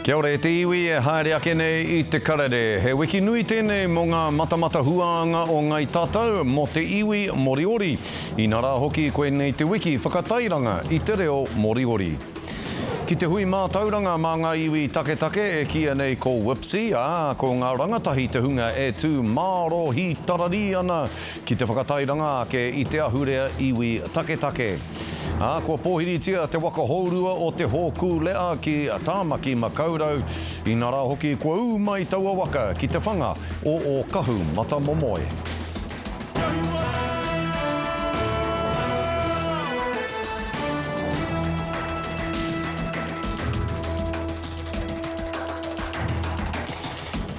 Kia ora e te iwi e haere ake nei i te karere. He wiki nui tēnei mō ngā matamata huānga o Ngai Tatau, mō te iwi Moriori. Inarā hoki koinei te wiki whakatairanga i te reo Moriori. Ki te hui mātauranga mā ngā iwi taketake e kīia nei ko WIPCE, ā, ko ngā rangatahi te hunga e tū māro hītararī ana ki te whakatairanga ake i te ahurea iwi taketake. Ā, kua pōhiritia te waka hourua o Te Hōkūle'a ki Tāmaki Makaurau, inarā hoki kua ū mai taua waka ki te whanga o Ōkahu-matamomoe.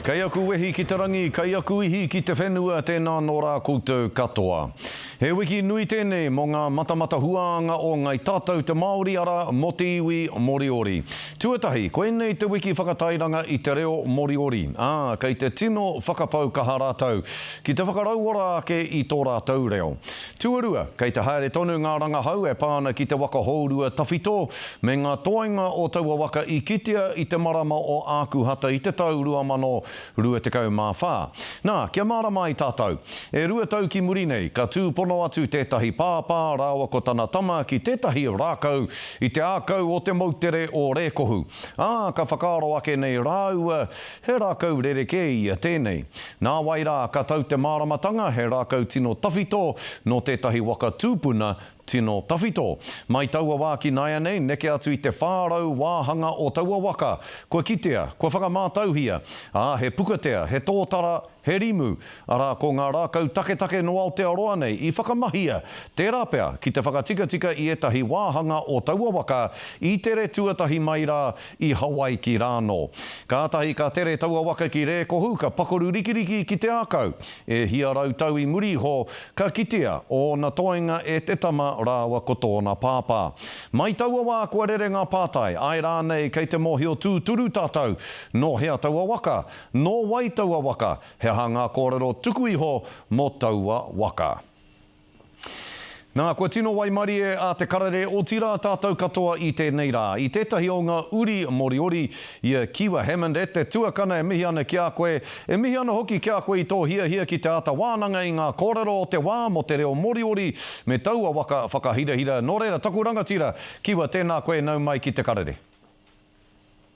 Kei aku wehi ki te rangi, kei aku ihi ki te whenua, tēnā nō rā koutou katoa. He wiki nui tēnei mō ngā matamata huānga o Ngai Tātou te Māori, arā, mō te iwi Moriori. Tuatahi, koinei te wiki whakatairanga i te reo Moriori, ā, kei te tino whakapau kaha rātou ki te whakarauora ake i tō rātou reo. Tuarua, kei te haere tonu ngā rangahau e pā ana ki te waka hourua tawhito me ngā toenga o taua waka i kitea i te marama o Ākuhata i te tau 2024. Nā, kia mārama ai tātou, e rua tau ki muri nei, ka tūpono atu tētahi pāpā rāua ko tana tama ki tētahi rākau i te ākau o te moutere o Rēkohu, ā, ka whakaaro ake nei rāua He rākau rerekē ia tēnei. Nāwai rā, ka tau te māramatanga he rākau tino tawhito nō tētahi waka tūpuna tino tawhito. Mai taua wā ki nāianei, neke atu i te 400 wāhanga o taua waka kua kitea, kua whakamātauhia, ā, he pukatea, he tōtara, he rimu, arā, ko ngā rākau taketake nō Aotearoa nei i whakamahia, tērā pea, ki te whakatikatika i ētahi wāhanga o taua waka i tere tuatahi mai rā i Hawaiki rānō. Kātahi ka tere taua waka ki Rēkohu, ka pakoru rikiriki ki te ākau. E hia rautau i muri iho, ka kitea ōna toenga e te tama rāua ko tōna pāpā. Mai taua wā kua rere ngā pātai, āe rānei kei te mōhio tūturu tātou nō hea taua waka, Nō wai taua waka? He aha ngā kōrero tuku iho mō taua waka? Nā, kua tino waimarie a Te Karere, otirā tātou katoa i tēnei rā. I tētahi o ngā uri Moriori, i a Kiwa Hammond, e te tuakana e mihi ana ki a koe, e mihi ana hoki ki a koe i tō hiahia ki te āta wānanga i ngā kōrero o te wā mō te reo Moriori me taua waka whakahirahira. Nō reira, taku rangatira, Kiwa, tēnā koe, nau mai ki Te Karere.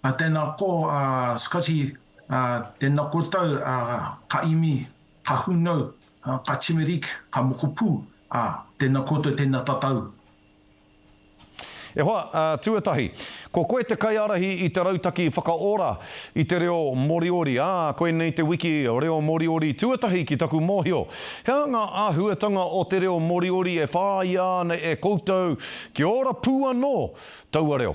A tena ko a Scotty, a tena koutou a ka imi, ka hunau, ka timerik, ka mokopu, a tena koutou tena tatau. E hoa, tuatahi, ko koe te kaiārahi i te rautaki whakaora i te reo Moriori, ā, koinei te wiki reo Moriori tuatahi ki taku mōhio. He aha ngā āhuatanga o te reo Moriori e whāia ana e koutou kia ora pū anō taua reo?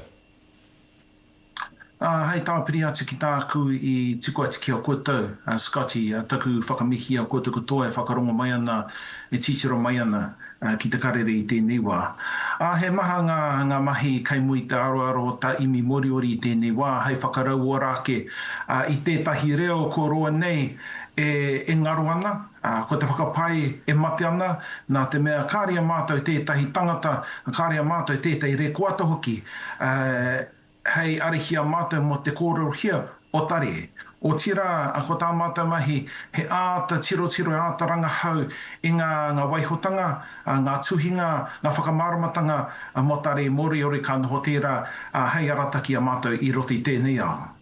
Ā, hei tāpiri atu ki tāku i tuku atu ki a koutou, a Scotty, taku whakamihi ki a koutou katoa e whakarongo mai ana, e titiro mai ana ki te karere i tēnei wā. Ā, he maha ngā, ngā mahi kei mua i te aroaro o tā Imi Moriori i tēnei wā hei whakarauora ake i tētahi reo kua roa nei e, e ngaro ana, ā, ko te whakapae e mate ana, nā te mea kāre a mātou tētahi tangata, kāre a mātou tētahi rekoata hoki, ā, hei arihi a mātou mō te kōrerohia o Tare. Otirā, ko tā mātou mahi he āta tirotiro, he āta rangahau i ngā, ngā waihotanga, ngā tuhinga, ngā whakamāramatanga mō Tare Moriori ka noho tērā hei arataki a mātou i roto i tēnei ao.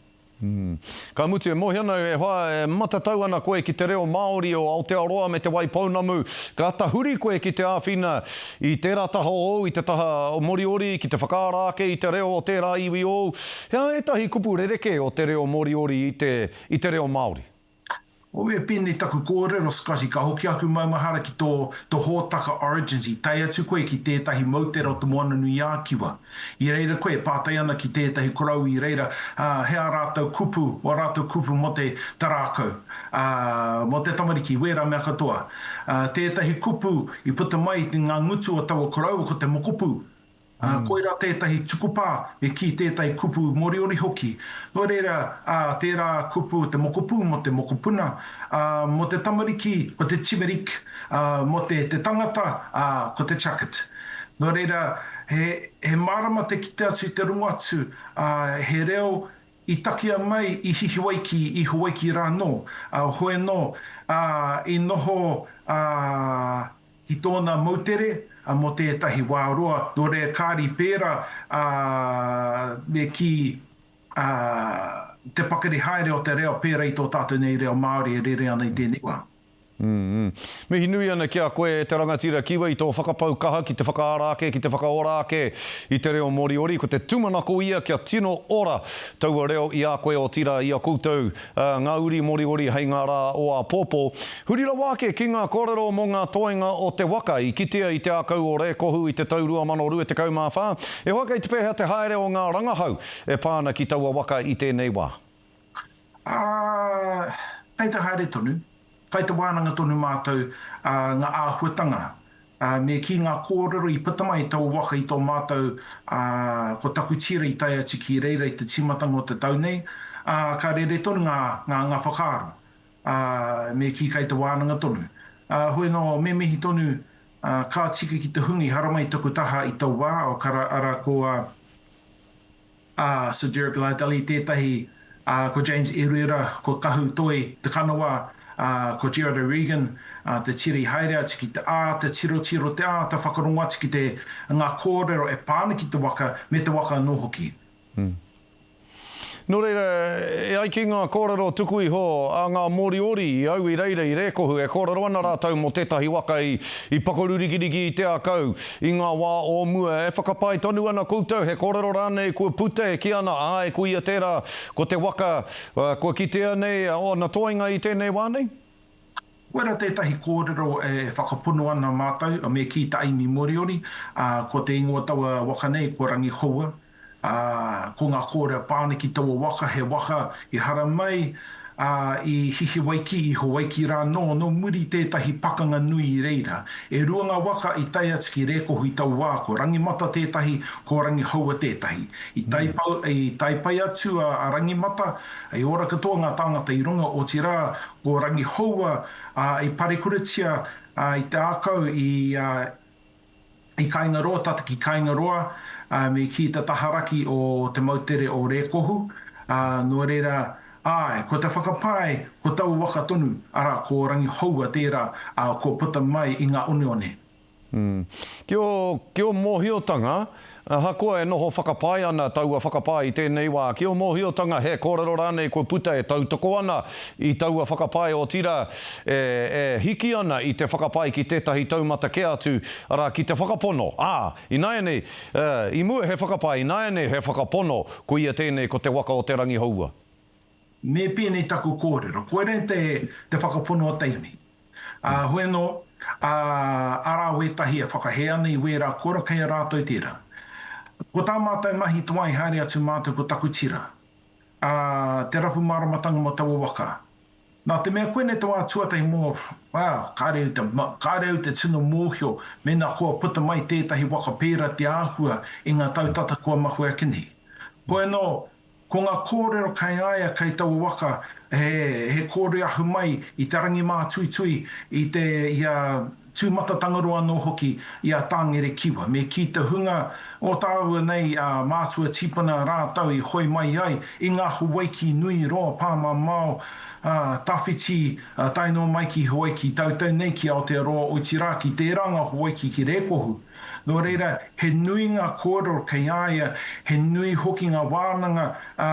Ka mutu, e mōhio ana au, e hoa, e matatau ana koe ki te reo Māori o Aotearoa me Te Waipounamu, ka tahuri koe ki te āwhina i tērā taha ōu, i te taha Moriori, ki te whakaara ake i te reo o tērā iwi ōu. He aha ētahi kupu rerekē o te reo Moriori i te, i te reo Māori? Oi, pēnei taku kōrero, Scotty, ka hoki aku maumahara ki tō, tō hōtaka Origins, i tae atu koe ki tētahi moutere o Te Moana-nui-ā-Kiwa. I reira koe e pātai ana ki tētahi korou i reira, ā, he ā rātou kupu, wā rātou kupu mō te, te rākau, ā, mō te tamariki, wērā mea katoa. Ā, tētahi kupu i puta mai i ngā ngutu o taua koroua ko te mokopū. Ā, koirā tētahi tukupā e kī tētahi kupu Moriori hoki. Nō reira, ā, tērā kupu te mokopū mō te mokopuna, ā, mō te tamariki ko te timerik, ā, mō te, te tangata, ā, ko te chuckit. Nō reira, he, he mārama te kite atu i te rongo atu, ā, he reo. i takia mai i Hihiwaiki, i Hawaiki rānō, ā, hoi anō, ā, i noho, ā, ki tōna moutere, ā, mō tētahi wā roa, nō reira kāre i pērā, ā, me kī, ā, te pakari haere o te reo pērā i tō tātou nei reo Māori e rere ana i tēnei wā. Mm. Mihi nui ana ki a koe e te rangatira Kiwa i tō whakapau kaha ki te whakaara ake, ki te whakaora ake i te reo Moriori. Ko te tūmanako ia kia tino ora taua reo i a koe otirā i a koutou ngā uri Moriori hei ngā rā o āpōpō. Huri rawa ake ki ngā kōrero mō ngā toenga o te waka i kitea i te ākau o Rēkohu i te tau 2024. E hoa kei te pēhea te haere o ngā rangahau e pā ana ki taua waka i tēnei wā? Ā, kei te haere tonu. Kai te wānanga tonu mātou ngā āhuatanga, me kī ngā kōrero i puta mai i taua waka i tō mātou, ko taku tira i tae atu ki reira i te tīmatanga o te tau nei, ā, ka rere tonu ngā, ngā, ngā whakaaro, ā, me kī kai te wānanga tonu. Ā, hoi anō, me mihi tonu, ā, ka tika ki te hunga i haramai i taku taha i taua wā, o kara, arā, ko, ā, ā, Sir Derek Lardelli tētahi, ā, ko James Eruera, ko Kahu Toi Te Kanawa, ā, ko Gerard O'Regan, ā, te tira i haere atu ki te āta tirotiro, te āta whakarongo atu ki te, ngā kōrero e pā ana ki te waka, me te waka anō hoki. Nō reira, e ai ki ngā kōrero tuku iho a ngā Moriori i au i reira i Rēkohu, e kōrero ana rātou mō tētahi waka i, i pakarurikiriki i te akau i ngā wā o mua. E whakapae tonu ana koutou, he kōrero rānei kua puta e kī ana, āe, koia tērā, ko te waka kua kitea nei ōna toenga i tēnei wā nei? Koirā tētahi kōrero e whakapono ana mātou, me kī ta Amy Moriori, ā, ko te ingoa taua waka nei ko Rangihoua. Ā, ko ngā kōrero pā ana ki taua waka, he waka i haramai, ā, i Hihiwaiki, i Hawaiki rānō, nō muri tētahi pakanga nui i reira. E rua ngā waka i tae atu ki Rēkohu i taua wā, ko Rangimata tētahi, ko Rangihoua tētahi. I tae, i tae pai atu a Rangimata, i ora katoa ngā tāngata i runga, otirā, ko Rangihoua, ā, i parekuratia, ā, i te ākau, i, ā, I Kāingaroa, tata ki Kāingaroa, ā, me kī te taha raki o te moutere o Rēkohu, ā, nō reira, āe, ko te whakapae, ko taua waka tonu, arā, ko Rangihoua tērā, ā, kua puta mai i ngā oneone. Mm. Ki ō, ki ō mōhiotanga, ahakoa e noho whakapae ana taua whakapae i tēnei wā, ki ō mōhiotanga he kōrero rānei kua puta e tautoko ana i taua whakapae otirā e, e hiki ana i te whakapae ki tētahi taumata kē atu, arā, ki te whakapono, ā, ināianei, ā, i mua he whakapae, ināianei he whakapono, koia tēnei ko te waka o Te Rangihoua. Me pēnei taku kōrero, koirā te, te whakapono a Teimi. Ā, hoi anō, ā, arā wētahi e whakahē ana i wērā kōrero, kei a rātou tērā. Ko tā mātou mahi toa i haere atu mātou ko taku tira, ā, te rapu māramatanga mō taua waka. Nā te mea koinei te wā tuatahi mō, well, kāre au te, kāre au te tino mōhio mēnā kua puta mai tētahi waka pērā te āhua i ngā tau tata kua mahue ake nei. Hoi anō, Ko ngā kōrero kei a ia kei taua waka, he, he kōrero ahu mai i te rangimātuitui, i te, i a Tūmatatangaroa anō hoki, i a Tāngere Kiwa. Me kī te hunga o tāua nei a mātua tīpuna rātou i hoe mai ai i ngā Hawaiki nui roa pāmamao, ā, tawhiti, ā, tae noa mai ki Hawaiki tautau nei ki Aotearoa, otirā ki tērā ngā Hawaiki ki Rēkohu. Nō reira, he nui ngā kōrero kei a ia, he nui hoki ngā wānanga, ā,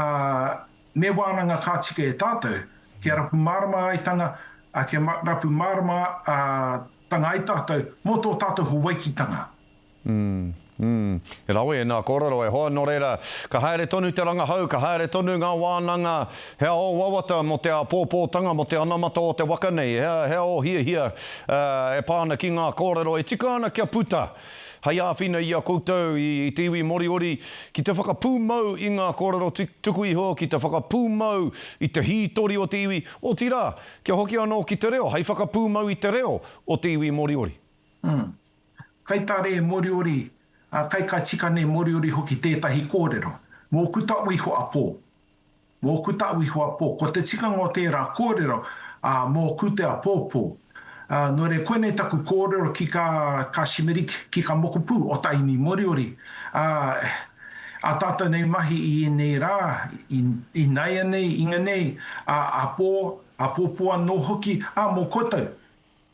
me wānanga ka tika e tātou, kia rapu mārama ai tanga, ā, kia rapu mārama, ā, tanga ai tātou mō tō tātou Hawaikitanga. Mm, mm. He rawe ēnā kōrero e hoa, nō reira, ka haere tonu te rangahau, ka haere tonu ngā wānanga, He ao wawata mō te āpōpōtanga, mō te anamata o te waka nei, he, he ao hiahia e pā ana ki ngā kōrero e tika ana kia puta hei āwhina i a koutou i te iwi Moriori ki te whakapūmau i ngā kōrero tuku iho, ki te whakapūmau i te hītori o te iwi, otirā, kia hoki anō ki te reo hei whakapūmau i te reo o te iwi Moriori. Mm. Kai tā Rē Moriori, ā, kai ka tika nei Moriori hoki tētahi kōrero. Mōku taku iho a Pō. Mōku taku iho apō. Ko te tikanga o tērā kōrero, ā, mōku te apōpō. Ā, nō reira, koinei taku kōrero ki kā, kā Shimirik, ki kā mokopū o Taimi Moriori. Ā, Ā tātou nei mahi i ēnei rā, ināianei, inganei, ā, āpō, āpōpō anō hoki, ā, mō koutou.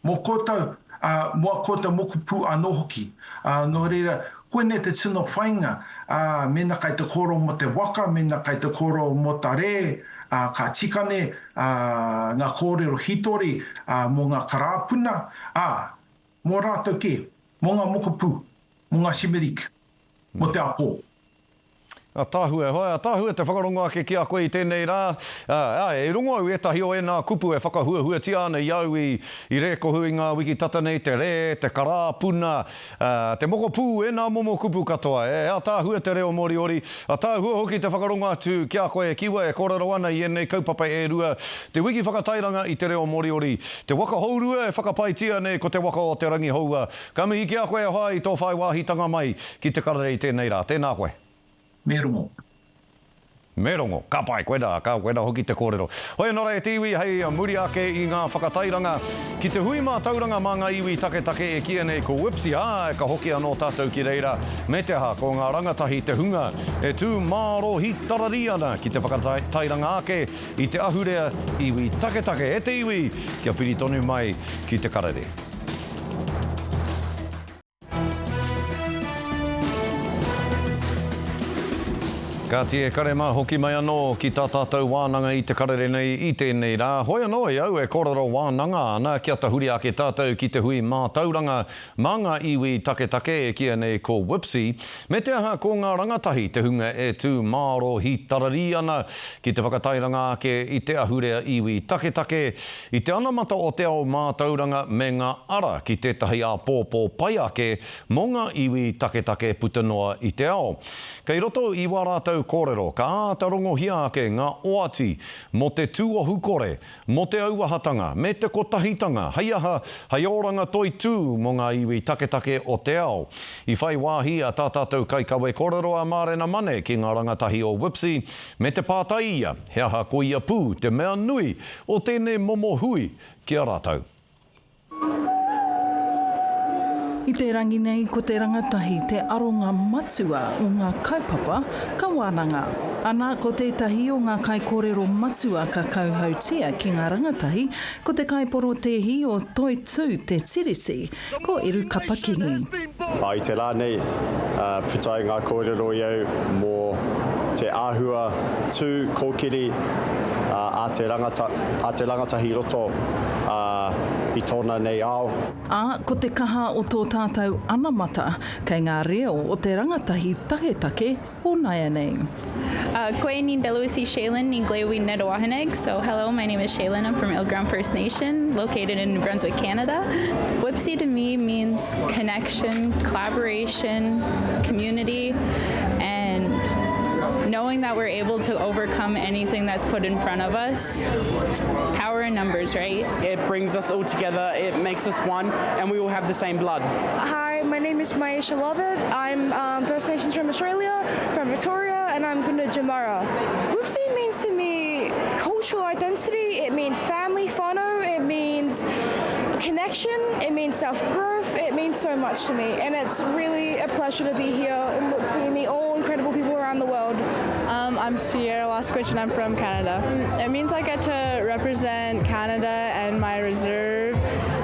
Mō koutou, ā, mō ā koutou mokopū anō hoki. Ā, nō reira, koinei te tino whainga, ā, mēnā kai te kōrero mō te waka, mēnā kai te kōrero mō ta rē, ā, ka tikane, ā, ngā kōrero hitori, ā, mō ngā karāpuna, ā, mō rātou kē, mō ngā mokopū, mō ngā Simerik, mō te āpō. Ataahua e hoa, ataahua te whakarongo ake ki a koe i tēnei rā. Āe, e rongo au ētahi o ēnā kupu e whakahuahuatia ana i au i, i Rēkohu i ngā wiki tata nei, te rē, te karāpuna, te mokopū, ēnā momo kupu katoa. E, ataahua te reo Moriori, ataahua hoki te whakarongo atu ki a koe e Kiwa e kōrero ana i ēnei kaupapa e rua, te wiki whakatairanga i te reo Moriori, te waka hourua e whakapaetia nei ko te waka o Te Rangihoua, Ka mihi ki a koe e hoa i tō whai wāhitanga mai ki te karere i tēnei rā. Tēnā koe. Me rongo. Me rongo. Ka pai, koinā, ka, koinā hoki te kōrero. Hoi anō rā e te iwi, hei muri ake i ngā whakatairanga ki te hui mātauranga mā ngā iwi taketake e kīia nei ko WIPSI, āe, ka hoki anō tātou ki reira, me te aha, ko ngā rangatahi te hunga e tū māro hītararī ana ki te whakatairanga ake i te ahurea iwi taketake. E te iwi, kia piri tonu mai ki te karere. Kāti e kare mā, hoki mai anō ki tā tātou wānanga i te karere nei i tēnei rā. Hoi anō i au e kōrero wānanga ana kia tahuri ake tātou ki te hui mātauranga mā ngā iwi taketake e kīia nei ko WIPSI, me te aha ko ngā rangatahi te hunga e tū māro hītararī ana ki te whakatairanga ake i te ahurea iwi taketake I te anamata o te ao mātauranga me ngā ara ki tētahi āpōpō pai ake mō ngā iwi taketake puta noa i te ao. Kei roto i wā rātou kōrero ka āta rongohia ake ngā oati mō te tūohu kore, mō te auahatanga me te kotahitanga hei aha, hei oranga toitū mō ngā iwi taketake o te ao. I whai wāhi a tā tātou kaikawe kōrero a Mārena Mane ki ngā rangatahi o WIPSI me te pātai ia, he aha koia pū te mea nui o tēnei momo hui ki a rātou. I te rangi nei ko te rangatahi te aronga matua o ngā kaupapa ka wānanga. Ana, ko tētahi o ngā kaikōrero matua ka kauhautia ki ngā rangatahi ko te kaiporotēhi o Toitū Te Tiriti, Ko Eru Kapa Kingi. Ā, i te rā nei, puta ai ngā kōrero i au mō te āhua tū kōkiri a te rangata, a te rangatahi i roto i tōna nei ao. Ā, ko te kaha o tō tātou anamata kei ngā reo o te rangatahi taketake o nāianei. Koe ni Deluisi Shaelyn ni Glewi Nedowahaneg So hello, my name is Shaelyn, I'm from Eel Ground First Nation, located in New Brunswick, Canada. WIPSI to me means connection, collaboration, community, and knowing that we're able to overcome anything that's put in front of us. Power in numbers, right? It brings us all together, it makes us one, and we all have the same blood. Hi, my name is Maisha Lovett. I'm um, First Nations from Australia, from Victoria, and I'm Gunditjmara. WIPSI means to me cultural identity, it means family, whānau, it means connection, it means self-growth, it means so much to me. And it's really a pleasure to be here in WIPSI and meet all incredible people around the world. Um, I'm Sierra Wasquich and I'm from Canada. It means I get to represent Canada and my reserve.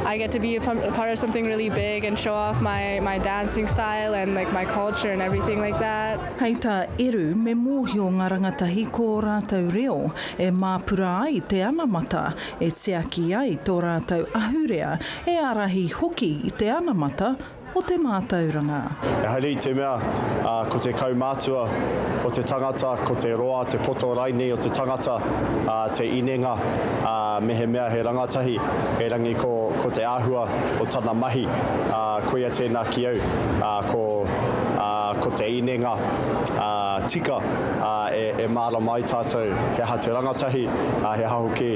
I get to be a part of something really big and show off my, my dancing style and like my culture and everything like that. Hei tā Eru, me mōhio ngā rangatahi ko ō rātou reo e māpura ai te anamata, e tiaki ai tō rātou ahurea, e ārahi hoki i te anamata o te mātauranga. Ehara i te mea ko te kaumātua o te tangata, ko te roa, te poto rainei o te tangata, te inenga, mehemea he rangatahi, erangi ko te āhua o tana mahi, koia tēnā ki au, ko te inenga tika e mārama ai tātou he aha te rangatahi, he aha hoki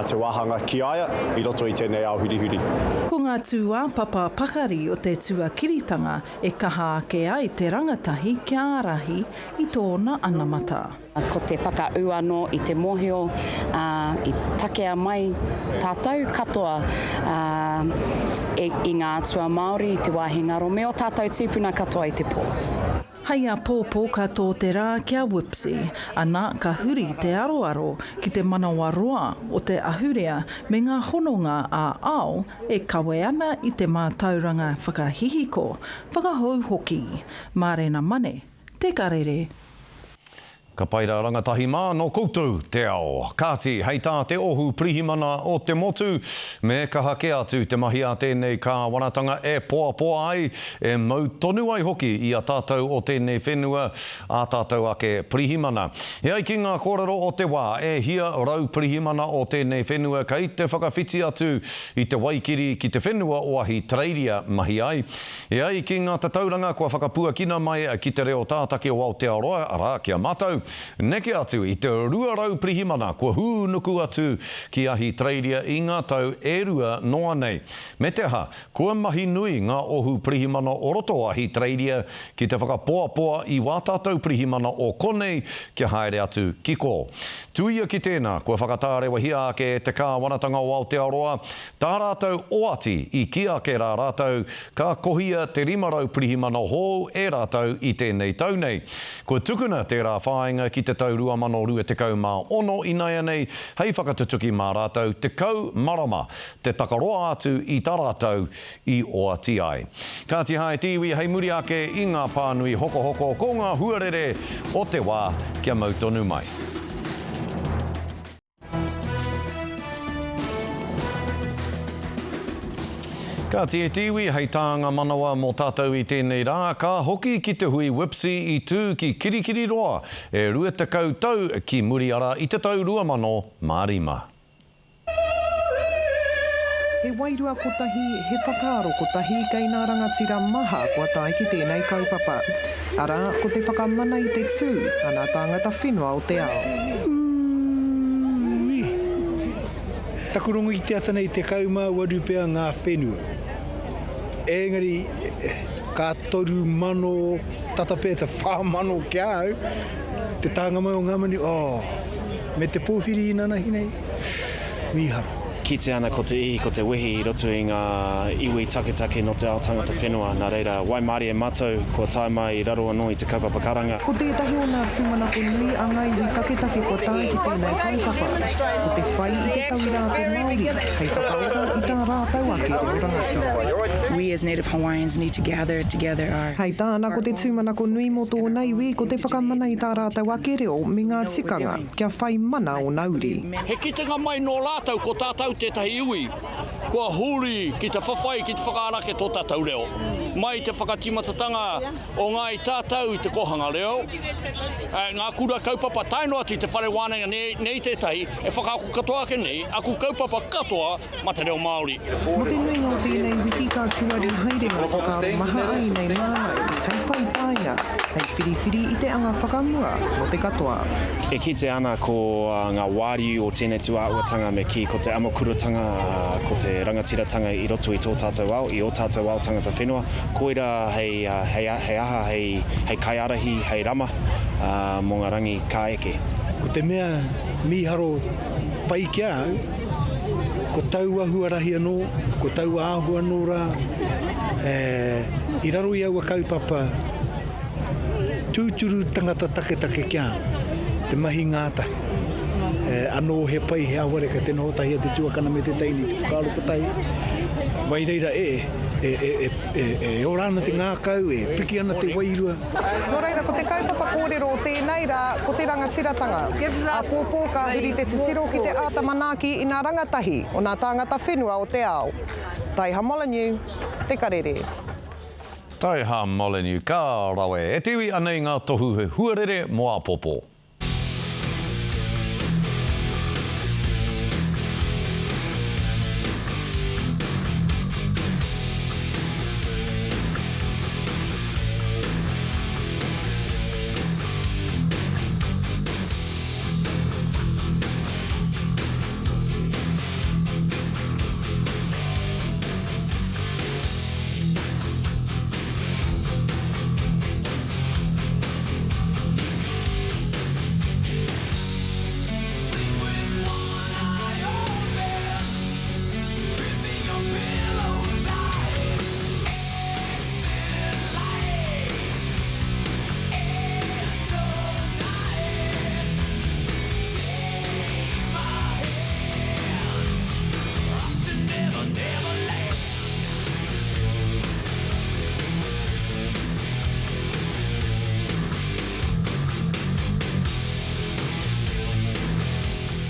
te wāhanga ki a ia i roto i tēnei ao hurihuri. Ko ngā tūāpapa pakari o te tuakiritanga e kaha ake ai te rangatahi kia ārahi i tōna anamata. Ko te whakaū anō i te mōhio, ā, i takea mai tātou katoa, ā, i ngā atua Māori i te wāhi ngaro me ō tātou tīpuna katoa i te pō. Hei āpōpō ka tō te rā ki a WIPCE, ana ka huri te aroaro ki te manawaroa o te ahurea me ngā hononga ā-ao e kawe ana i te mātauranga whakahihiko, whakahou hoki. Mārena Mane, Te Karere. Ka pai rā rangatahi mā, nō koutou te ao. Kāti, hei tā te ohu pirihimana o te motu, me kaha kē atu te mahi a tēnei kāwanatanga e poapoa ai, e mau tonu ai hoki i a tātou o tēnei whenua, ā tātou ake pirihimana. E ai ki ngā kōrero o te wā, e hia rau pirihimana o tēnei whenua kei te whakawhiti atu i te waikiri ki te whenua o Ahitereiria mahi ai. E ai ki ngā tatauranga kua whakapuakina mai ki te reo tātaki o Aotearoa, arā, ki a mātou, neke atu i te 200 pirihimana kua hūnuku atu ki Ahitereiria i ngā tau e rua noa nei. Me te aha, kua mahi nui ngā ohu pirihimana o roto o Ahitereiria ki te whakapoapoa i wā tātou pirihimana o konei kia haere atu ki kō. Tuia ki tēnā, kua whakatārewahia ake e te Kāwanatanga o Aotearoa Tā rātou oati i kī ake rā rātou ka kohia te 500 pirihimana hou e rātou i tēnei tau nei. Kua tukuna tērā whāinga ki te tau 2026 inaianei hei whakatutuki mā rātou 10 marama te takaroa atu i tā rātou i oati ai. Kāti hae te iwi hei muri ake i ngā pānui hokohoko ko ngā huarere o te wā kia mau tonu mai. Kāti e te iwi, hei tānga manawa mō tātou i tēnei rā, ka hoki ki te hui WIPCE i tū ki Kirikiriroa e 20 tau ki muri arā i te tau 2005. He wairua kotahi, he whakaaro kotahi kei nā rangatira maha kua tae ki tēnei kaupapa. Arā, ko te whakamana i te tū a nā tāngata whenua o te ao. Ūi! Taku rongo i te ata nei 18 pea ngā whenua. Engari, ka 3,000, tata pea te 4,000 ki a au, te tānga mai o ngā manu, oh, me te pōwhiri inanahi nei, mīharo. Kitea ana ko te ihi, ko te wehi i roto i ngā iwi taketake nō te ao tangata whenua, nā reira, waimarie matou kua tae mai i raro anō i te kaupapa karanga. Ko tētahi o ngā tūmanako nui a ngā iwi taketake kua tae ki tēnei kaupapa, ko te whai i te tauira a te Māori hei whakaora i tā rātou ake reo rangatira. We as Native Hawaiians need to gather together our. Hei tāna, ko te tūmanako nui mō tōna iwi ko te whakamana i tā rātou ake reo me ngā tikanga kia whai mana ōna uri. He kitenga mai nō rātou ko tātou tētahi iwi kua huri ki te whawhai ki te whakaara ake tō tātou reo. Mai i te whakatimatatanga o ngāi tātou i te kōhanga reo, ngā kura kaupapa tae noa atu i te whare wānanga nei tētahi e whakaako katoa ake nei aku kaupapa katoa ma te reo Māori. Mō te nuinga o tēnei wiki ka tuari haere ngā whakaaro maha a ēnei māngai hei whai painga, hei whiriwhiri i te anga whakamua mō te katoa. E kitea ana ko ngā wāriu o tēnei tūāhuatanga me kī ko te amokurutanga, ko te rangatiratanga i roto i tō tātou ao, i ō tātou ao tangata whenua, koirā hei, hei, hei aha, hei, hei kaiārahi, hei rama mō ngā rangi ka eke. Ko te mea mīharo pai ki a au, Ko taua huarahi anō, ko taua āhua anō rā, e, i raro i aua kaupapa tūturu tangata taketake kia te mahi ngātahi. E, anō he pai, he awareka te noho tahi a te tuakana me te teini, te whakaaro kotahi. Mai reira e, e, e, e, e, e ora ana te ngākau, e piki ana te wairua. Nō reira, ko te kaupapa kōrero o tēnei rā, ko te rangatiratanga. Āpōpō ka huri te titiro ki te āta manaaki i nā rangatahi o nā tāngata whenua o te ao. Taiha Molyneux, Te Karere. Taiha Molyneux, ka rawe. E te iwi, anei ngā tohu huarere mō āpōpō.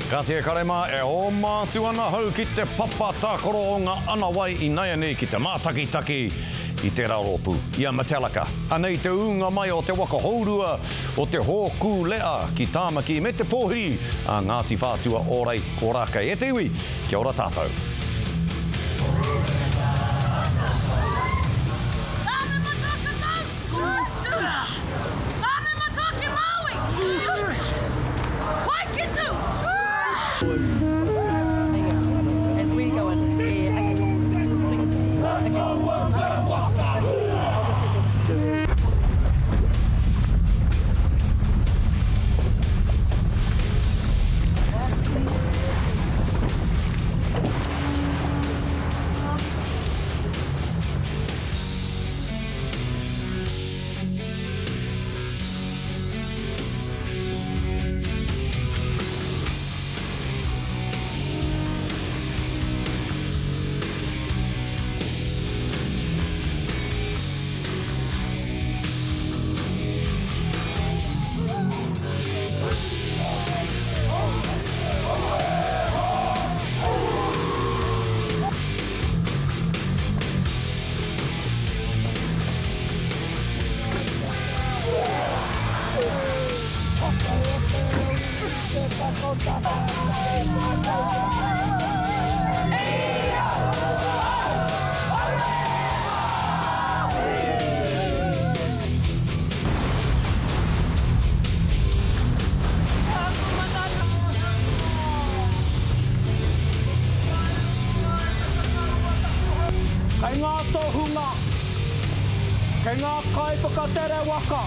Kāti e kare mā, e oma atu ana hau ki te papa tākaro o ngā anawai inaianei ki te mātakitaki i tērā rōpū, i a Metallica. Anei te ūnga mai o te waka hourua o te Hōkūleʻa ki Tāmaki me te pōhiri a Ngāti Whātua Ōrei, Ōrākei. E te iwi, kia ora tātou. Kei ngā tohunga, kei ngā kaiwhakatere waka,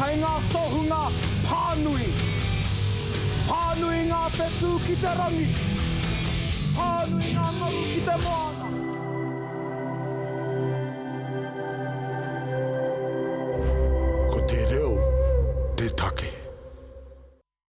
kei ngā tohunga pānui, pānui ngā whetū ki te rangi, pānui ngā ngaru ki te moana.